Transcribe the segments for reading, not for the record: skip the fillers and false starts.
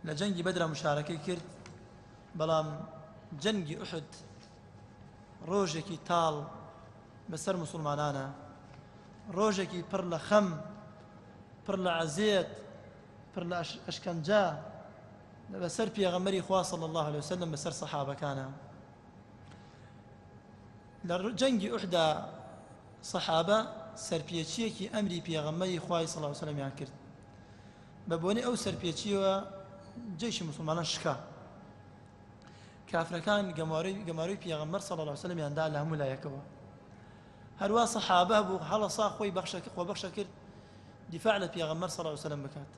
لە جەنگی بەدرا مشارەکەی کرد، بەڵام جەنگی ئوحد ڕۆژێکی تاڵ بەسەر موسڵمانانە، ڕۆژێکی پڕ لە خەم، پڕ لە عەزێت، پڕ لە ئەشکەنجە بەسەر پێغەمبەری خوا صلی الله علیه وسلم، بەسەر سەحابەکانە. لە جەنگی ئوحدا سەحابە سەرپێچیەکی ئەمری پێغەمبەری خوای صلی الله علیه وسلم کرد. بە بۆنەی ئەو سەرپێچیەوە جەیشی موسڵمانان شکا. کافرەکان گەمارۆی پێغەمبەر صلی الله علیه وسلم یان دا لە هەموو لایەکەوە. هەروا سەحابە بوو هەڵەسا خۆی بەخشە خۆ بەخشە کرد دیفاع لە پێغەمبەر صلی الله علیه وسلم بکات.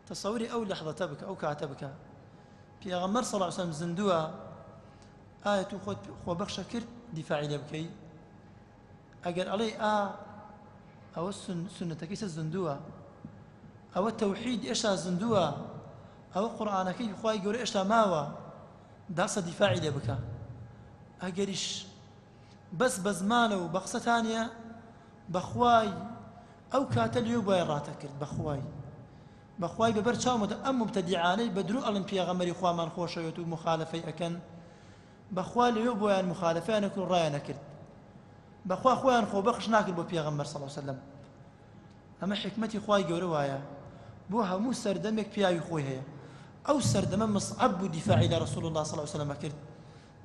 تەسەوری ئەو لەحظەتە بکە، ئەو کاتە بکە، پێغەمبەر صلی الله علیه وسلم زیندووە، ئایا تو خۆت خۆ بەخشە کرد دیفاعی لێ بکەی؟ ئەگەر ئەڵێ ئا ئەوە سوننەتەکەی سە زیندووە، ئەوە تەوحید ئێشتا زیندووە، ئەوە قورئانەکەی خوای گەورە ئێشتا ماوە، داسە دیفاعی لێ بکە. ئەگەریش بەس بە زمانە و بە قسەتانە، بەخوای ئەو کاتە لێو بای ڕاتە کرد، بەخوای بەخوای بەبەر چاومەتە ئەم مبتەدیعانەی بە درۆ ئەڵێن پێغەمبەری خوامان خۆشەوێت و مخالفەی ئەکەن، بەخوا لەوێ بۆیان مخالفەیان نەکرد و ڕایان نەکرد، بەخوا خۆیان خۆبەخش ناکرد بۆ پێغەمبەر صلی الله علیه وسلم. ئەمە حکمەتی خوای گەورە وایە، بۆ هەموو سەردەمێک پیاوی خۆی هەیە. ئەو سەردەمە مصعب بوو دیفاعی لە رسول الله صلی الله علیه وسلم کرد،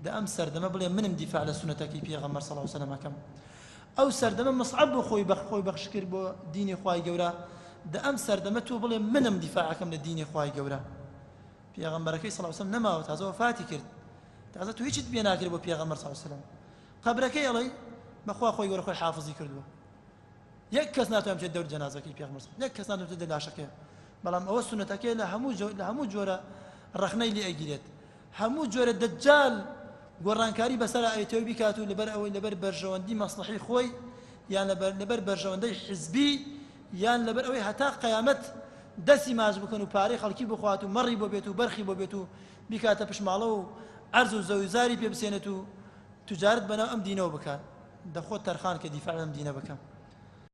دە ئەم سەردەمە بڵێ منم دیفاع لە سوننەتەکەی پێغەمبەر صلی الله علیه وسلم ئەکەم. ئەو سەردەمە مصعب بوو خۆی بەخ خۆی بەخش کرد بۆ دینی خوای گەورە، دە ئەم سەردەمە تۆ بڵێ منم دیفاعەکەم لە دینی خوای گەورە. پێغەمبەرەکەی صلی الله علیه وسلم نەماوە، تازە وەفاتی کرد، تازە تۆ هیچت پێ ناکرێت بۆ پێغەمبەر صلی الله علیه وسلم. قەبرەکەی ئەڵێی بەخوا خۆی گەورە خۆی حافظی کردووە، یەک کەس ناتوانێت بچێت دەور جەنازەکەی پێغەمبەر، یەک کەس ناتوانێت بچێت لاشەکەی. بەڵام ئەوە سوننەتەکەی لە هەموو لە هەموو جۆرە ڕەخنەی لێ ئەگیرێت، هەموو جۆرە دەجال گۆڕانکاری بەسەر ئەیتەوە بیکات و لەبەر ئەوەی لەبەر بەرژەوەندی مەسلحی خۆی، یان لەبەر بەرژەوەندەی حزبی، یان لەبەر ئەوەی هەتا قەیامەت دەستی ماچ بکەن و پارەی خەڵکی بخوات و مەڕی بۆ بێت و بەرخی بۆ بێت و بیکاتە پشماڵە و عەرز و زەویزاری پێ بسێنێت و تجارت بەناو ئەم دینەوە بکات. دەخۆت تەرخان کە دیفاع لەم دینە بکەم.